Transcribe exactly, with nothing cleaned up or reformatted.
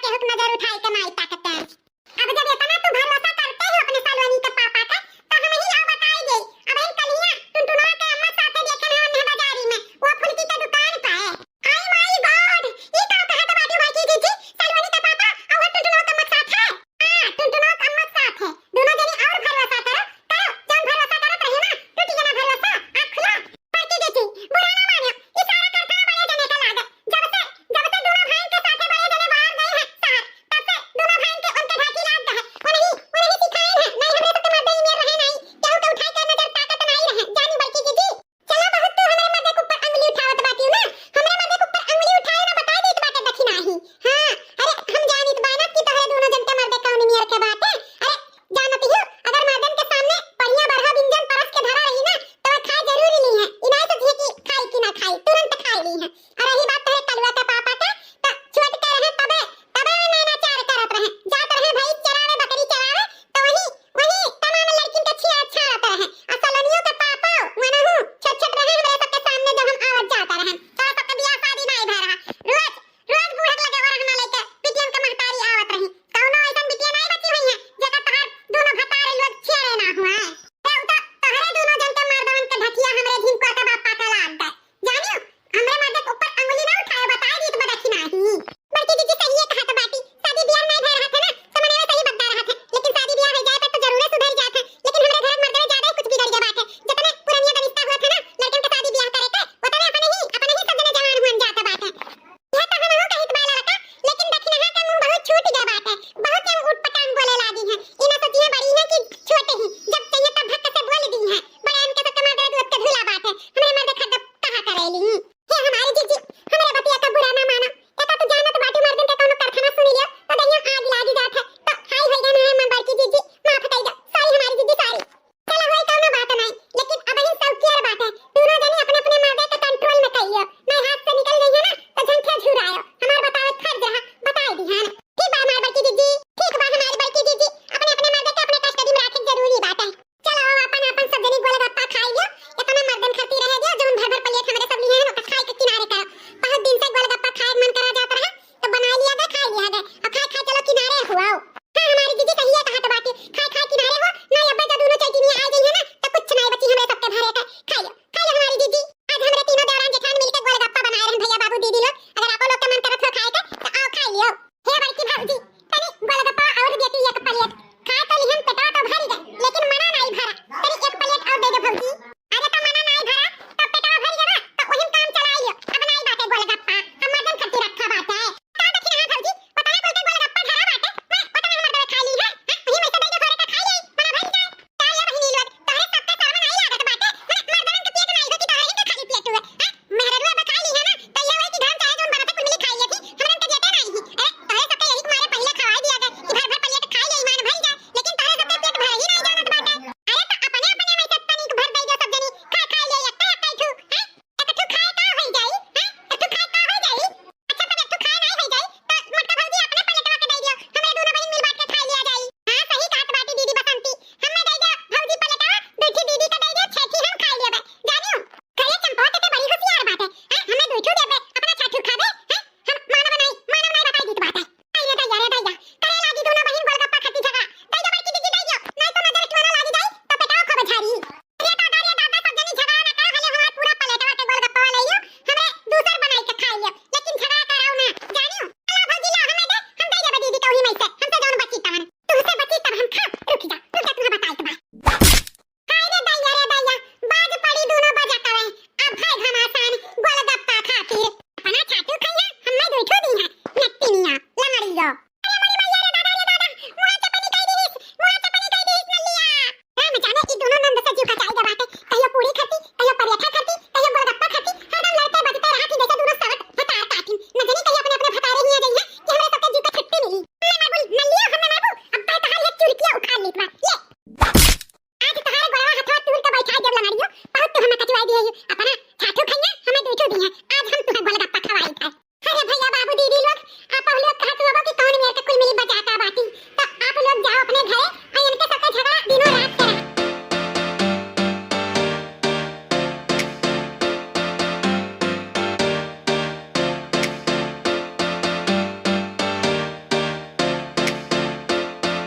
केहू के नजर उठाए के नाई ताकते हैं। अब जब इतना तू भरोसा करते हो अपने सलोनी के पापा का, तो हम ही आओ बताई दे। अब इन कलिया टुनटुनवा के अम्मा साथे देखे ना उन्हें बाजारी में, वो फुलकी के दुकान पे। आई माय गॉड, ई का कहत बाटी बड़की जीजी, सलोनी के पापा और टुनटुनवा के अम्मा साथ है? हाँ, टुनटुनवा के अम्मा साथ है। दोनों जनी और भरोसा करो, करो, जौन भरोसा करत रहे ना, टूट गया ना भरोसा, आँख खुला। बड़की जीजी, बुरा ना मानियो, ई सारा करतवा बड़े जने का लागे। जब से, जब से दोनों भाई के साथे बड़े जने बाहर गए हैं शहर, तब से दोनों भाई के उनके ढाकी लाग गए हैं। वो नहीं, वो नहीं सिखाए हैं, नहीं हमरे सबके मर्दे ही मेर रहे नहीं, केहू के उठाए के नजर ताकत नहीं रहे, जानी बड़की जीजी। चला बहुत तू हमरे मर्दे के ऊपर अंगुली उठावत बाटी ना, हमरे मर्दे के ऊपर अंगुली उठाए ना बताई देत बाटे दखिनाही। हाँ, अरे हम जानित बाना कि तोहरे दोनों जन के मर्दे कौन मेर के बाटे। अरे जानत ही, अगर मर्दन के सामने बढ़िया बरहा बिंजन परस के धरा रही ना, तो वह खाए जरूर ली है। ई नाई सोचिए कि खाई कि ना खाई, तुरंत खाए ली है। और रही बात तोहरे कलुआ के पापा के, तो छोट के रहे तबे, तबे में नैनाचार करत रहे। जात रहे भाई चरावे, बकरी चरावे, तो वही, वही तमाम लड़किन के छिया छाड़त रहे। आ सलोनियो के पापा, मनहु, छोट छोट रहे हमरे सबके सामने जब हम आवत जात रहे। तो सबके बियाह शादी नाई भय रहा। रोज रोज बूढ़क लगे वरहना लेके बिटियन के महतारी आवत रही। कौनो ऐसन बिटिया नाई बची हुई है, जेकर तहार दोनों भतार लोग छेड़े ना हुआ है। ए, उ तो तोहरे दोनों जन के मर्दवन के ढकिया हमरे झिनकुआ के बापा के लाग गए। जानियो, हमरे मर्दे के ऊपर अंगुली ना उठाए, बताए दी तो बदखी नाही। बड़की जीजी सहिए कहत बाटी, शादी बियाह नाई भय रहत है ना, समनिया सही बद्दा रहत है, लेकिन शादी बियाह हो जाए पे तो जरूरे सुधर जात है, लेकिन हमरे घर के मर्दवे ज्यादा ही कुछ बिगड़ गया बात है। जितने पुरनिया दनिस्ता हुआ था ना, लड़कन के शादी बियाह करे के, उतने अपने ही, अपने ही सब जने जवान हुअन जात बाटे। यह तो हमहू कहित बा लड़का, लेकिन दखिनहा के मुंह बहुत छूट गया बाटे। बहुत ही उटपटांग बोले लागी हैं। ई ना सोचिए बड़ी हैं कि छोटे ही, जब चाहिए तब धक्के से बोल दी हैं। बड़े इनके सबके मर्दे दूध के धुला बाटे। हमरे मर्दे खड्ड कहा करेली। हे हमारी जीजी, हमरे बतिया का बुरा ना माना। एका तू जानत बाटी मर्दन के कौनो करखना सुनी लियो, तो दहिया आग लागी जात है। तो हाय होई गए ना हम बड़की जीजी, माफ कर दो। सॉरी हमारी जीजी, सॉरी। चला होई कौनो बात नाई, लेकिन अबहिन सब केयर बाटे। दोनों जनी अपने अपने मर्दे के कंट्रोल में कइयो, नाई हाथ से निकल गई है ना तो झंझट झुरायो। हमार बतावत फर्ज रहा, बताई दी है ना। ठीक बा हमार बड़की जीजी, ठीक बा हमार बड़की जीजी, अपने अपने मर्दे के अपने कस्टडी में राखे जरूरी बाटे। चलो अब अपन अपन सब जनी गोलगप्पा खाई लियो, इतना मर्दन खाती रह गया, जौन भर भर प्लेट हमरे सब लिए हैं ना, तो खाए के किनारे करो। बहुत दिन से गोलगप्पा खाए के मन करा जात रहा, तो बनाई लिया गए, खाई लिया गए। अब खाए खाए चलो किनारे हुआ। हाँ, हमारी जीजी सही है कहत बाटी। खाए खाए किनारे हो, ना अब्बे जब दोनों चैतिनिया आ गई है ना, तो कुछ नहीं बची हमरे सबके भरे का। खा लो, खा लो हमारी जीजी। आज हमरे तीनों देवरान जेठान मिलके गोलगप्पा बनाए रहन भैया बाबू दीदी लोग। अगर आपो लोग के मन करत हो खाए के, तो आओ खा लियो। हे बड़की भौजी, तनी गोलगप्पा और देती एक प्लेट। खा तो लिहन, पेटवा तो भर गए, लेकिन मना नहीं भरा। तनी एक प्लेट और दे दे भौजी। अरे तो मना नहीं भरा, तो पेटवा भर गया ना, तो वही काम चला लियो। अब नहीं बाटे गोलगप्पा, हम मर्दन खातिर रखा बाटे। का दखिनहा भौजी, पता ना बोल के गोलगप्पा धरा बाटे, मैं पता ना हमर दवा खा ली है, हैं? वही में से दे दे भरे का खा ले, मना भर जाए। का ये बहिनी लोग, तोहरे सबके शर्म नहीं लागत बाटे? हैं? मर्दन के पेट नहीं बची, तोहरे इनके खाली पेट हुए, हैं? मेहररुआ बखाई ली है ना, तो ये हुए कि घर चाहे जौन बनत है, कुल मिली खाई लेती, हमरन के जेते नाई ही। अरे, तोहरे सबके यही मारे पहिले खवाई दिया गए कि भर भर प्लेट खाई ले, ईमान भर जाए, लेकिन तोहरे सबके पेट भर ही नहीं जानत बाटे। अरे, तो अपने अपने में से तनिक भर दे दो सब जनी, खा खा ले, एक एक ठू, हैं? एक ठू खाए का होई जाई, हैं? एक ठू खाए का होई जाई? अच्छा, तब एक ठू खाए नहीं होई जाई, तो मोटका भौजी अपने प्लेटवा के दे दियो, हमरे दोनों बहिन मिल बांट के खाई लिया जाई। हाँ, सही कहत बाटी दीदी बसंती, हमें दे दो भौजी प्लेटवा, दू ठू दीदी के दे दो, छह ठू हम खाई लेबे। जानियो, करे चंपा तो बड़ी होशियार बाटे। हैं? हमें दू ठू देबे, अपना छह ठू खाबे? हैं? हम मानव नहीं, मानव नहीं बताई दीत बाटे। अरे दैया, रे दैया, करे लागी दोनों बहिन गोलगप्पा खाती झगड़ा। दे दो बड़की दीदी, दे दो, नहीं तो नजर टुआना लागी जाई, तो पेटवा खूब झारी। रे दादा, रे दादा, सब जनी झगड़ा ना करो, हले हमार पूरा प्लेटवा के गोलगप्पा ले लियो, हमरे दूसर बनाई के खाई लियो, लेकिन झगड़ा कराओ ना, जानियो। ला भौजी ला, हमें दे, हम दे देबे दीदी के वही में से, हमसे जौन बची तवन। तुमसे बची तब हम खाब, रुक जा, रुक जा, तुम्हें बताई के बा। हाय रे दैया, रे दैया, बाज पड़ी दोनों बजा कवे। अब भाई घमासान गोलगप्पा खातिर। अपना छाटू खइया, हम्मे दुइठो दी है, नट्टिनिया, लंगड़ियो। अरे मोरी मैया रे दादा, रे दादा, मुआ चपनी कई दीस, मुआ चपनी कई दीस नल्लिया। राम जाने ई दोनों नंद से जीव कचाई गए बाटे। कहियो पूरी खाती, कहियो परेठा खाती, कहियो गोलगप्पा खाती, हरदम लड़ते बजते रहती जैसे दोनों सवत भतार काटिन। न जाने कहियो अपने अपने भतारे हिया जइहे कि हमरे सबके जीव के छुट्टी मिली। हमने मारबू नल्लिया, हमने मारबू, अब तहार ये चुरकिया उखाड़ लेत बा। ले। आज तोहार गोड़वा हथवा तूर के बैठा देब लंगड़ियो, बहुत तू हमें कचवाई दिए ही। अब